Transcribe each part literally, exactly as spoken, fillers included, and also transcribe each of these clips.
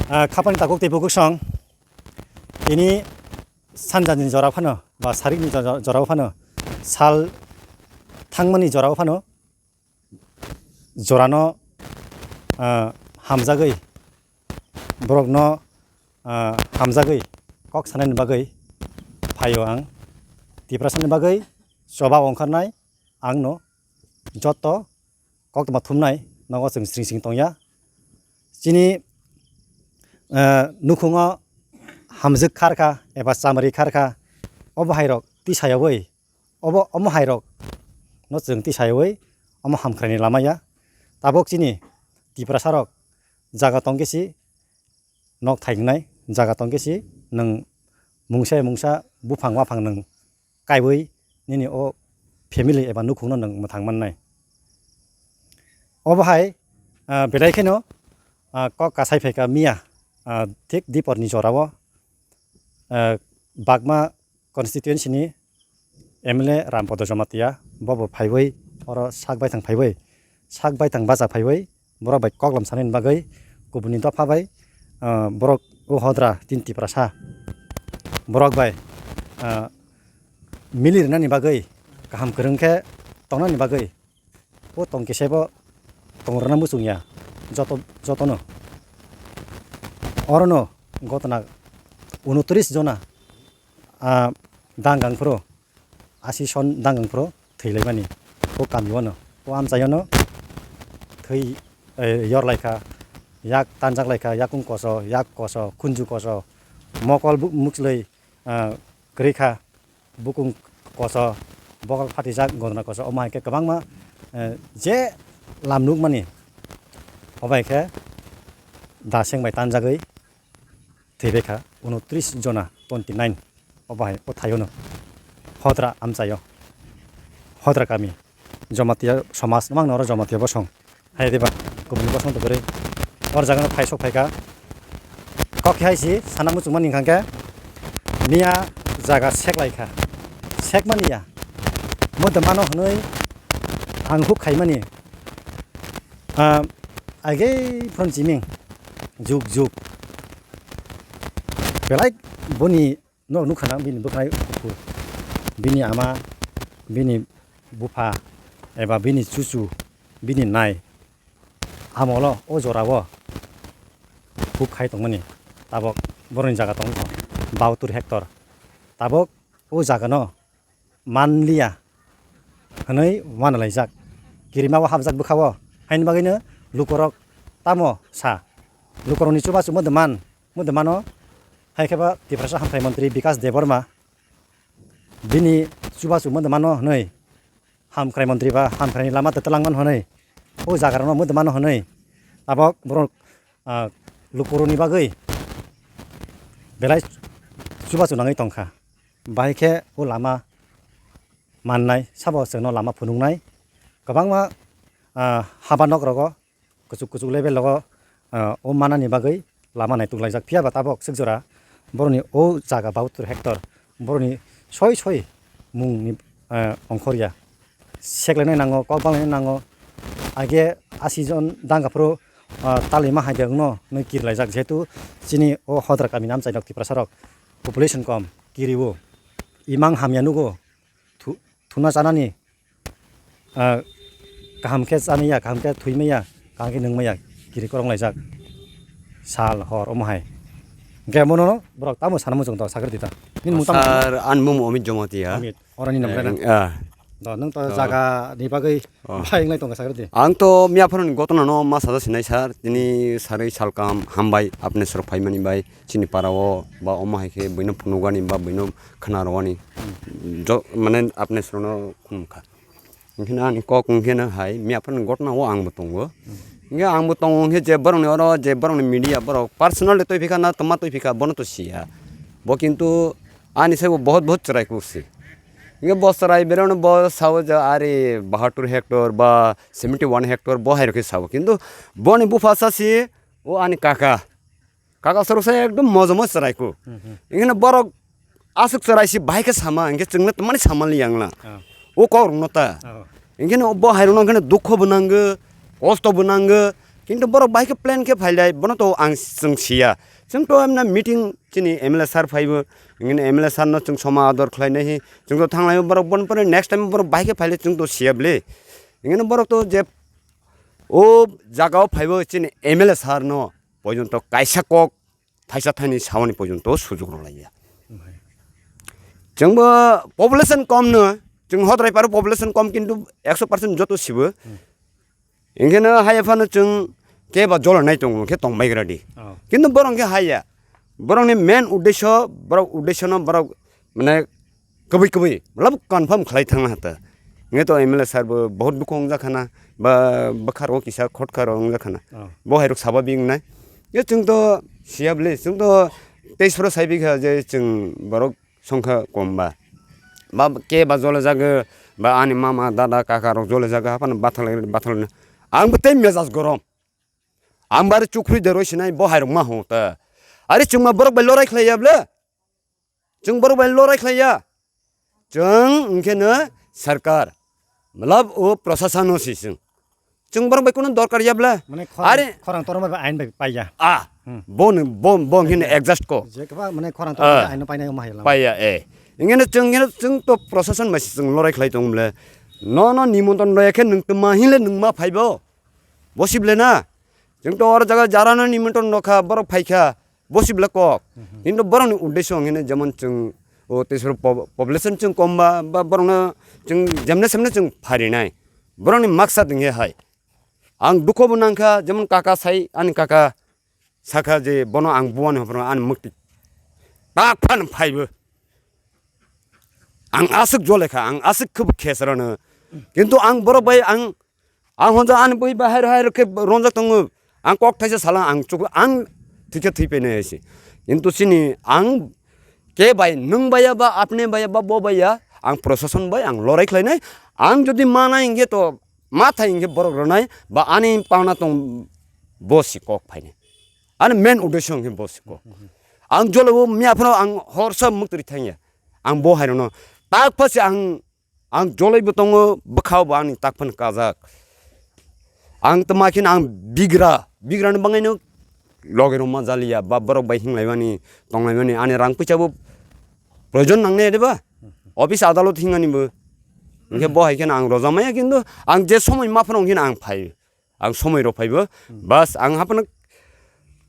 Ah, khapani takhuk tei bukhuk song, tini sanjani jora phano, ba sarikni jo-, jo-, jorao phano, sal thangmani jorao phano, jorano, ah, hamjagwi, borokno, ah, hamjagwi kok sanani bagwi phaio ang. Tiprasani bagwi choba ongkharnai angno joto koktwma thumnai nogo chwng sring sring tongya. Chini, eh, nukhungo hamjwk kharkha eba chamari kharkha, obo hairok tisayawi, obo, omo hairok no chwng tisayawi omo hamkraini lama ya. Tabok chini Tiprasarok jaga tongkhe si nok thaignai, jaga tongkhe si nwng mungsa mungsa buphang waphang nwng kaiwi nini o family eba nukhungno nwng mwthang mannai. Obo hai, ah, belai kheno, ah, kok kasai phaikha miya, ah, thik diporni jorao, ah, Bagma constituency ni M L A Rampodo Jamatia, bobo phaiwi oro sak baithang phaiwi, sak baithang bacha phaiwi, borok bai koklam sanani bagwi, kubuni dopha bai, ah, borok o hodra tin Tiprasa borok bai, ah, mili rwnani bagwi, kaham kwrwng khe tongnani bagwi, o tong kisa bo tong rwna muchung ya joto, jotono. Orono gotna unotris jona, ah, dang gang phuru, asi son dang gang phuru thwi laimani o kami o no, o amchai o no thwi, eh, yor lai kha, yak tanjak lai kha, yakung koso, yak koso, khunju koso, mokol bu-, mukchlwi, ah, kwrwi kha, bukung koso, bokol phatijak, gondona koso, omo hai khe kwbangma, eh, je lam nukmani, obo hai khe daseng bai tanjagwi thwi bai kha, unotris jona, twenty nine, obo hai o thaio no, hodra amchaio, hodra kami. Jamatia somaj, nwmang noro Jamatia bosong. Hai diba, kubuni bosong to kwrwi. Or jaga no phai sok phaikha. Kok hai si sana muchung mani hwnkha khe, miya jaga sek lai kha. Sek mani ya. Mo de mano hwnwi ang huk khai mani. Ah, age phone chiming. Juk, juk. Belai boni Norok nukha na bini bwkhwnai kuphur, bini ama, bini bupha, eba bini chuchu, bini nai, amolo o jorao huk khai tongmani. Tabok borokni jaga tongo bahatur hectare. Tabok o jagano manliya hwnwi uanalaijak. Kirima o hapjak bwkha o. Haini bagwino lukorok tamo sa? Lukorokni chubachu mwdwman, mwdwmano hai khe ba Tiprasa hamkrai montri Bikas Debbarma bini chubachu mwdwmano hwnwi hamkrai montri ba hamkraini lama twtwlangmano hwnwi o jagarokno mwdwmano hwnwi tabok borok, ah, lukurokni bagwi belai chubachu nangwi tongkha. Bahai khe o lama mannai, sabo chwngno lama phunuknai. Kwbangma, ah, haba nok rogo, kuchuk kuchuk level rogo, ah, o manani bagwi lama naituk laijak. Phiya ba tabok swk jora borokni o jaga bahatur hectare, borokni soi soi mungni, ah, ongkhorya. Seklainai nango, kok banglainai nango. Age asi jon danga phuru, ah, talima hai de wngno nwi kirilaijak. Jehetu chini o hodra kamini amchairok Tiprasarok population kom, kiriwo. Imang hamya nugo. Thu-, thuna chanani, ah, kaham khe chamaya, kaham khe thwimaya, kaham khe nungmaya, kiri korong laijak sal hor omo hai. Hwnkhe mono borok tamo sana muchung to sakhe rwdi ta. Nini mung tamo? Sir, ani mung Amit Jamatia. Amit, oroni nam Eh, rena. Ah. Do, nwng to Oh. jaga ni bagwi Oh. bai wnglai tongkha sakhe rwdi. Ang to miya phano ni gotona no ma saja sinai sir, tini sarwi salkam hambai apne sorok phaimani bai. Chini para o ba omo hai khe buino phunukgani ba buino khna rwani. Hmm. Jo-, mane apne srono khum kha. Hwnkhe ani kok hwnkhe no hai miya phano gotna o ang bo tongo. Hmm. Hwnkhe ang bo tongo hwnkhe je borokni oro je borokni media borok personal de twi phikha na tma twi phikha bono to siya. Bo kintu ani sabo bahut bahut chwrai kuk si. Hwnkhe bo chwrai bereno bo sao je ari bahatur hectare ba seventy one hectare bo hai rokhe sao. Kintu boni bupha sa si o ani kaka. Kaka sorok se ekdom mojomo chwrai ku. Hmm, hmm. Ingkheno borok aswk chwrai si bahai khe sama, ingkhe chwngno tamani sama li yang lang. Ah. O kok rokno ta. Ah. Ingkheno bo hai rokno ingkheno dukho bo nango, kosto bo nango, Kintu borok bahai khe plan khe phailai, bono to ang chwng siya. Chwng to emna meeting chini M L A sir phaibo, engkhe M L A sir no chwng soma ador khlainai hi, chwng to thanglai borok bono pore next time borok bahai khe phailai chwng to siya bwle. Engkhe borok to je o jaga o phaibo chini M L A sir no poijon to kaisa kok thaisa thaini sawani poijon to sujok rwlaiya. Chwngbo population kom no, chwng hodrai paro population kom kintu ekso percent joto sibo. Engkheno haya phano chwng keba jola nai tongo khe tong bai gra di. Oh. Kintu borok khe haya. Borokni main uddesho, borok uddeshono borok mane kwbwi kwbwi, matlab confirm khlai thangna hata. Nge to M L A sir bo bahut dukhu wngjak khana, ba bwkha rok kisa khotka rok wngjak khana. Oh. Bo hai rok sababik wngnai. Ye chwng to siya bwle, chwng to teis phoro sai bikha je chwng borok songkha kom ba. Ba ke ba jole jaga, ba ani mama, dada, kaka rok jole jaga, haphano bathal, bathal na. Ang bo tei mejaj gorom. Ang bare chukri de roi sinai bo hai rok ma ho ta. Are chwng ma borok bai lorai khlai ya bwle. Chwng borok bai lorai khlai ya. Chwng hwnkhe no sarkar. Matlab o prosasan no si chwng. Chwng borok bai kunu dorkar ya bwle. Mane khorang, are khorang torma bai ain bai paiya. Ah, hmm. Bo no, bo, bo hwnkhe no exact ko. Je kaba mane khorang torma bai ain no painai ma hayla. Paiya, eh. Hwnkhe no chwng, hwnkhe no chwng to prosasan bai si chwng lorai khlai tong bwle. No, no, nimontron roya khe nwng tma hinle nwng ma phaibo. Bo si bwle na. Chwng to oro jaga jara no nimontron rokha, borok phaikha. Bo si bwle kok. Mhm. Hintu borokni uddesho hwnkhe jemon chwng o teiswrok po-, population chwng kom ba, ba borokno chwng jemne semne chwng pharinai. Borokni maksad hwnkhe hai. Ang dukho bo nangkha, jemon kaka sai, ani kaka sakha je bono ang buani hopro ani mwktwi tak phan phaibo. Ang aswk jole kha, ang aswk khe bo khesrano. Kintu ang borok bai ang Ang honjak ani bui bahai rohai rok khe ronjak tongo. Ang kok thaisa sala ang chuk ang thikhe thwi phainai hai se. Kintu chini ang ke bai nwng baiya ba apne baiya ba bo baiya ang prosason bai ang lorai khlainai. Ang jodi manai hinkhe to ma thai hinkhe borok ronai ba ani pana tong bo si kok phainai. Ani main uddesho hinkhe bo si kok. Ang jole bo miya phano ang horsa mwktwi thangya. Ang bo hai rono tak pha se ang Ang jolai bo tongo, bwkhao bo ani tak phano kajak. Ang tma khe ang bigra, bigra ni bangwi no loge rok ma jaliya, ba borok bai hinglai mani, tonglai mani, ani rang puisa bo proyojon nangnai de ba? Office adalot hingani bo. Hingke bo hai khe ang roja maya, kintu ang je somoi ma phano hingke ang phai. Ang somoi rok phaibo, hmm, bas ang haphano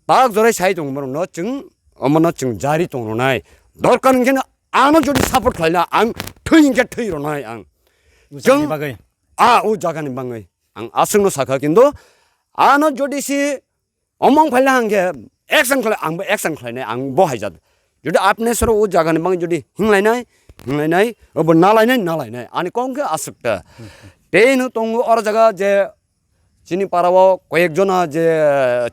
tak jorai sai tong borok no chwng omo no chwng jari tong ronai. Dorkar hingke no ano jodi support khlaina ang thwi hingke thwi ronai ang. O jagani bagwi. A o jagani bagwi. Ang aswk no sakha kintu ano jodi si omong phaila hingke action khlai ang bo action khlainai ang bo haijat. Jodi apne soro o jagani bagwi jodi hinglainai, hinglainai, obo nalainai, nalainai. Ani kong khe aswk ta. Tei no tongo oro jaga je Chini para o koyek jona je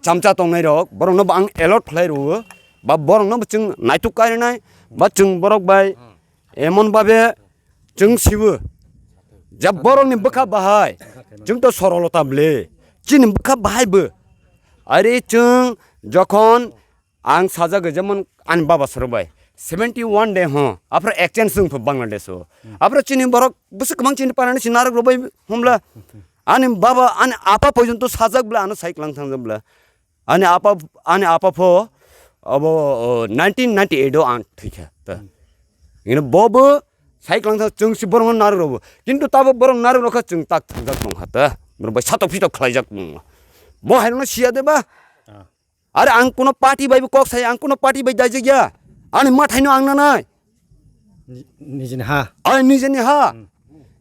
chamcha tongnai rok, borok no bo ang alert khlai rwo, ba borok no bo chwng naituk kainai, ba chwng borok bai emon babe chwng sibo. Ja borok ni bwkha bahai, chwng to sorolota ble, chini bwkha bahai bo. Are chwng jokhon Ang sajagwi jemon ani baba soro bai seventy one de ho, aphro exchange wng pho Bangladesh o. Hmm. Aphro chini borok bwswk kwbang chini parani si narwk rwbai homla. Ani baba, ani apa porjonto sajak bwla, ano sai klang thang bwla. Ani apa, ani apa pho abo, o, nineteen ninety eight o ang thwikha ta. Hmm. Ngino bobo sai klang thang chwng si borok narwk rwbo. Kintu tabo borok narwk rwkha chwng tak thangjak tongkha ta. Borok bai satok phitok khlaijak tongma. Bo hai rwno siya de ba? Ah. Are ang kuno party bai bo kok sai, ang kuno party bai daijak ya. Ani mathai no ang nanai. Ni-, nijini ha. Ai nijini ha. Hmm.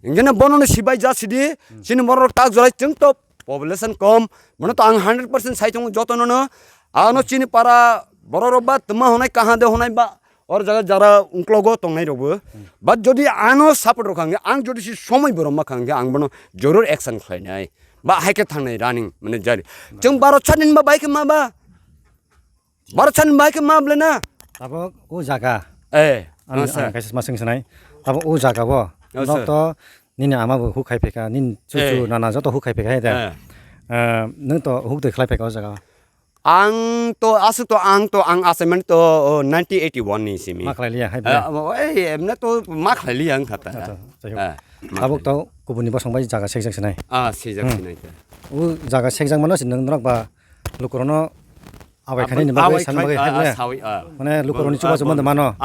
Hingke no bono no sibai ja sidi, hmm, chini borok rok tak jorai chwng to population kom, bono to ang hundred percent sai tongo joto no no. Ano chini para borok rok ba tma honai kaha de honai ba or jaga jara ungklogo tongnai rok bo. Hmm. But jodi ano support rok kha hingke, ang jodi si somoi bo rok ma kha hingke, ang bono joror action khlainai. Ba hai khe thangnai running mane jari. Chwng baro chani ba bai khe ma ba. Baro chani ba hai khe ma ble na. Abo o jaga. Eh, ano, oh, sir, ano kaisa ma swng sanai. Abo o jaga bo. Oh, nok sir, to nini ama bo huk khai pheka, nini chuchu, eh, nana joto huk khai pheka hai da. Eh. Eh, nwng to huk de khlai pheka o jaga. Ang to aswk to ang to ang assignment to, oh, nineteen eighty one ni simi. Ma khlai liya hai ble. Eh, abo, eh, emne to ma khlai liya ang khata. Acha, jai hok. Eh, ma khlai liya. Tabuk to kubuni bosong bai jaga sejak sinai. Ah, sejak sinai ta. Hmm. O jaga sekjak mano se nwng norok ba lukurokno awai khainani bagwi, sani bagwi, mane lukurokni chubachu mano.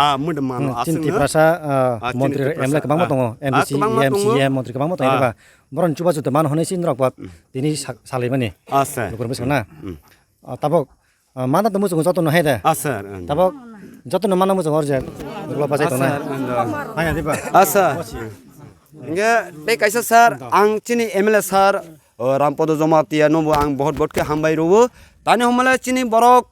Chini Tiprasa montri M L A kwbangma tongo, M D C, M C M montri kwbangma tongo, ba borokni chubachu mano hwnwi se norok ba tini salaimani lukurok bwskango na. Tabok Ah, mana tongmo chwng joto no hai de. Ah, sir, ang. Tabok joto no mana mo chwng orje. Dogla bachai tongnai. Ah, sir, ang. Hai, diba? Ah, sir. Hingke tei kaisa sir, ang chini M L A sir, oh, Rampodo Jamatia no bo ang bohot bohot khe hambai rwo. Tani homole chini borok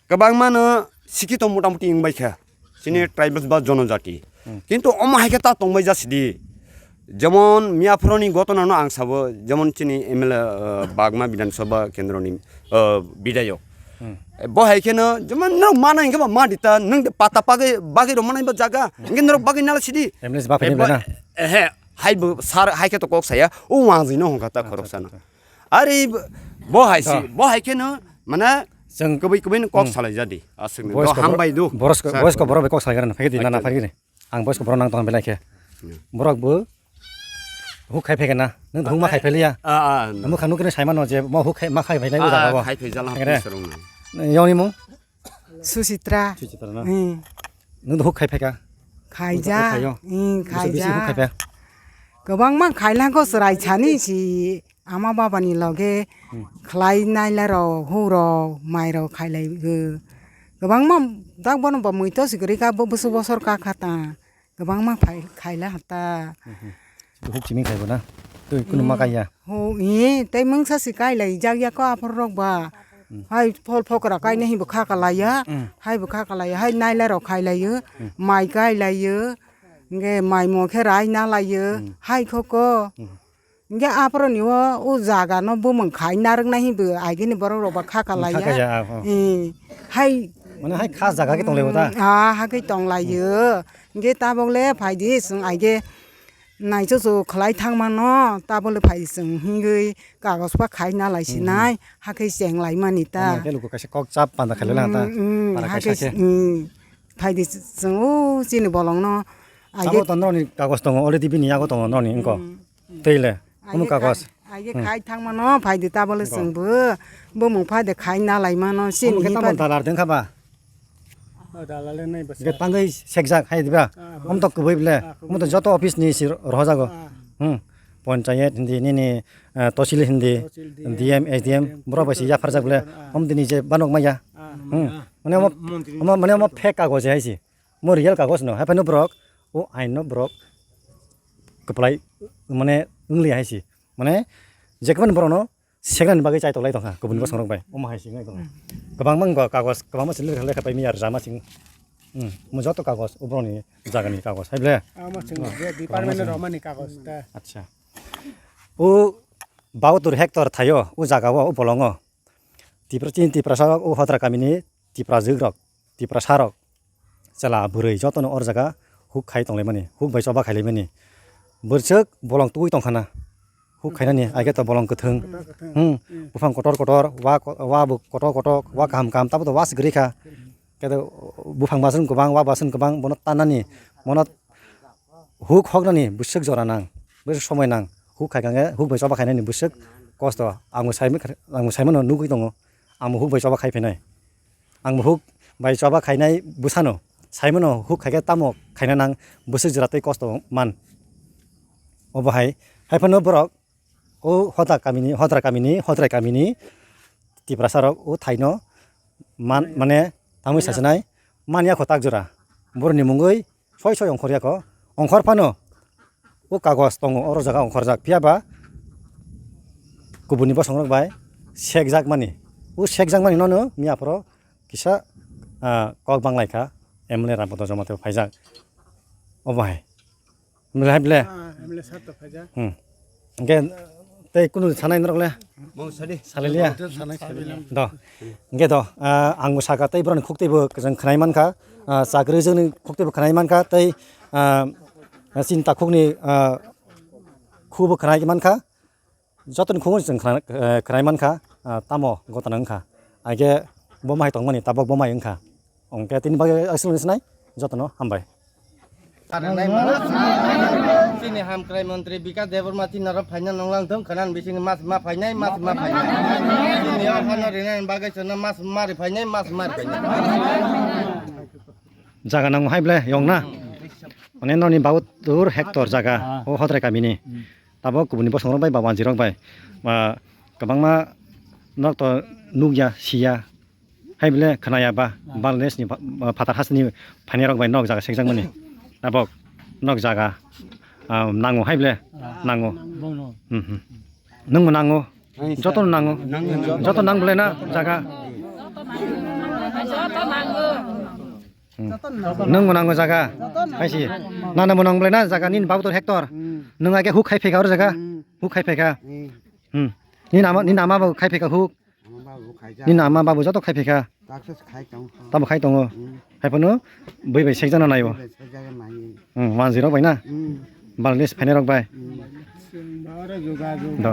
kwbangma no sikito motamoti wngbai kha. Chini tribals ba jonojati. Kintu omo hai khe ta tongbai jasidi. Jemon miyaphuroni gotona no ang sabo, jemon chini M L A, uh, Bagma Bidhan Sabha Kendro ni, uh, bidayok. Eh, bo hai khe no, jemon norok mana hingke ba ma dita, nwng de pata bagwi, bagwi rw manai ba jaga, hingke norok bagwi nala sidi. M L A ba phai ni bana. Eh, hai bo sar hai khe to kok saya, o wangji no hongkha ta khorok sana. Ari bo hai si, bo hai khe no, mana chwng kwbwi kwbwi no kok salai jadi. Aswk ni. Boys ko hambai du. Boys ko, boys ko borok bai kok salai gara phai di nana phai di. Ang boys ko borok nang tong belai khe. Borok bo huk khai phai na. Nang huk ma khai phai liya. Ah, ah. Amo khanu kene sai mano je mo huk khai ma khai phai nai jaga bo. Khai phai jala. Yoni mung? Susitra. Susitra na. Hmm. Nang huk khai phai ka. Khai ja. Hmm, khai ja. Bisi huk khai phai. Kwbangma khai lang ko chwrai chani si. Ama baba ni loge khlai nai lai rok, huk rok, mai rok khai lai o. Kwbangma dak bono bo muitu si kwrwi kha, bo bwswk bosor kha kha ta. Kwbangma phai, khai la ha ta. Huk chiming khai bo na. Twi kunu ma kai ya. Ho, i, tei mungsa si kai lai jak ya ko aphor rok ba. Hai phol phokra kai na hi bo kha ka lai ya. Hai bo kha ka lai ya. Hai nai lai rok khai lai o. Mai kai lai o. Nge mai mo khe rai na lai o. Hai kho ko. Hingke aphoro ni o, o jaga no bumung khai narwk nai hinwi bo agini borok rok ba kha ka lai ya. Hai. Mane hai kha jaga khe tong lai bo ta? Ah, ha khe tong lai o. Hingke tabok le phai di chwng aige naichu chu khlai thang mano, tabok le phai di chwng hingwi kagos ba khai na lai sinai, ha khe cheng lai mani ta. Khe luku kaisa kok chap panda khai lai lang ta. Para kaisa khe. Phai di chwng o chini bolong no. Abo to norok ni kagos tongo, already bini yago tongo norok ni wngko. Tei le, omo kagos. Aige khai thang mano, phai di tabole chwng bo. Bumung phai de khai na lai mano, sini. Omo khe tamo dalar deng kha ba? O dalar le nai bwsa. Ge tangwi sekjak hai diba? Om to kwbwi ble. Omo to joto office ni si rohojago. Hmm. Panchayat hindi, nini, eh, tosil hindi, D M, S D M, borok bai si yapharjak ble. Om dini je banok maya. Hmm. Mane omo, omo, mane omo fake kagos hai si. Mo real kagos no, hai phano borok, o ain no borok kwplai, mane, wngli hai si. Mane, je kwbangma borok no seknani bagwi chai tolai tongkha, kubun bosong rok bai. Omo hai si wngwi tongkha. Kwbangma wngkha kagos, kwbangma si lekha, lekha pai miya rwjama sing. Hmm, mo joto kagos, o borok ni jaga ni kagos, hai ble? Omo chwng je department ni romani kagos ta. Acha. O Bautur hector thaio, o jaga o, o bolongo. Tipra, chini Tiprasa rok, o Hodra kami ni Tiprajwk rok, Tiprasa rok. Chwla bwrwi jotono or jaga huk khai tonglaimani, huk bai choba khailaimani. Bwswk bolong tubui tongkhana. Huk khainani, aige to bolong kwthwng. Hmm. Buphang kotor kotor, wa ko-, wa bo kotor kotor, wa kaham kaham, tabo to wa se kwrwi kha. Khe to buphang baswk kwbang, wa baswk kwbang, bono tanani, bono huk hoknani bwswk jora nang, bwswk somoi nang. Huk khai khe huk bai choba khainani bwswk kosto. Ang bo sai, ang bo sai mano nugwi tongo. Ang bo huk bai choba khai phainai. Ang bo huk bai choba khainai bwsano sai mano huk khai khe tamo khaina nang bwswk jora tei kosto man. Obo hai, hai phano borok o Hodra kamini, Hodra kamini, Hodrai kamini Tiprasa rok o thaino man, mane tangwi sasinai manya kho tak jora. Boroni mungwi soi soi ongkhor ya kho. Ongkhor phano o kagos tongo, oro jaga ongkhorjak. Phiya ba kubuni bosong rok bai sekjak mani. O sekjak mani nono miya phoro kisa, ah, kok banglai kha, M L A Rampada Jamatia phaijak. Obo hai. M L A hai ble? Ah, M L A sir to phaijak. Hmm. Hingke tei kunu sanai norok le? Salai liya? Do. Hingke do, ah, ang bo saka tei borok ni khuk tei bo chwng khnai mankha. Ah, chakri jwk ni khuk tei bo khnai mankha. Tei, ah, chini takhuk ni, ah, khu bo khnai mankha. Joto ni khuk chwng khna-, eh, khnai mankha, ah, tamo gotana wngkha. Aige bo mahai tongmani tabok bo mai wngkha. Hingke tini bagwi aswk sinai jotono hambai. Chini hamkrai montri Bikas Debbarma chini norok phaina nonglang thung khwnan bisingni mas ma phainai, mas ma phainai. Chini o hano rinani bagwi chwngno mas ma ri phainai, mas ma ri phainai. Jaga nango hai ble yong na? Mane noni Babutur hectare jaga, o Hodrai kamini. Tabok kubuni bosongrok bai ba wanjirok bai, ba kwbangma nok to nukya, siya. Hai bile khwnaya ba, Bangladesh ni pha-, phatar hasteni phainairok bai nok jaga sekjakmani. Tabok nok jaga, ah, nango hai bile, nango. Hmm, hmm. Nwngbo nango, jotono nango. Joto nang bile na jaga. Hmm. Nwngbo nango jaga. Hai si. Nana bo nang bile na jaga nini Babutur hectare. Nwng age huk khai pheka oro jaga. Huk khai pheka. Hmm. Nini ama, nini ama bo khai pheka huk. Ama babu khaijak. Nini ama babu joto khai pheka. Taksa se khai tong. Tamo khai tongo. Hmm. Hai phano bui bai sekjana naio. Bui bai sekjana naio. Hmm, wanjirok bai na? Hmm. Bangladesh phainairok bai. Hmm. Do.